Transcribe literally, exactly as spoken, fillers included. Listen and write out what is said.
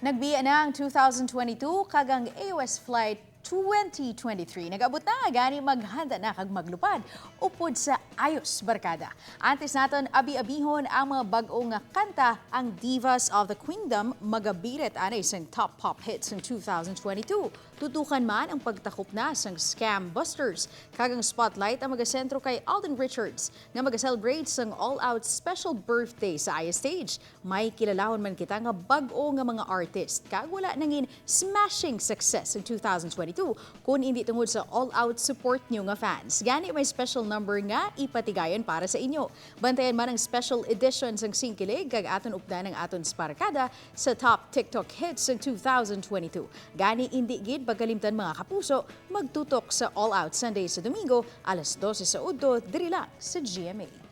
Nagbiya na ang two thousand twenty-two kag ang A O S Flight twenty twenty-three nag-abot na, gani maghanda na kag maglupad upod sa ayos, barkada. Antes naton abi-abihon ang mga bag-o nga kanta, ang Divas of the Queendom magabirit anay sang top pop hits sang two thousand twenty-two. Tutukan man ang pagtakop na sang Scam Busters, kag ang spotlight ang magasentro kay Alden Richards nga maga-celebrate sang All Out special birthday sa I S Stage. May kilalahon man kita nga bag-o nga mga artist kag wala nangin smashing success sa two thousand twenty-two, kun indi tungod sa all-out support niyo nga fans. Gani may special number nga ipatigayon para sa inyo. Bantayan man ang special edition sang Singkilig kag aton updan ang aton sparkada sa top TikTok hits sa two thousand twenty-two. Gani indi gid pagkalimtan, mga kapuso, magtutok sa All Out Sunday sa Domingo, alas dose sa udto, diri lang sa G M A.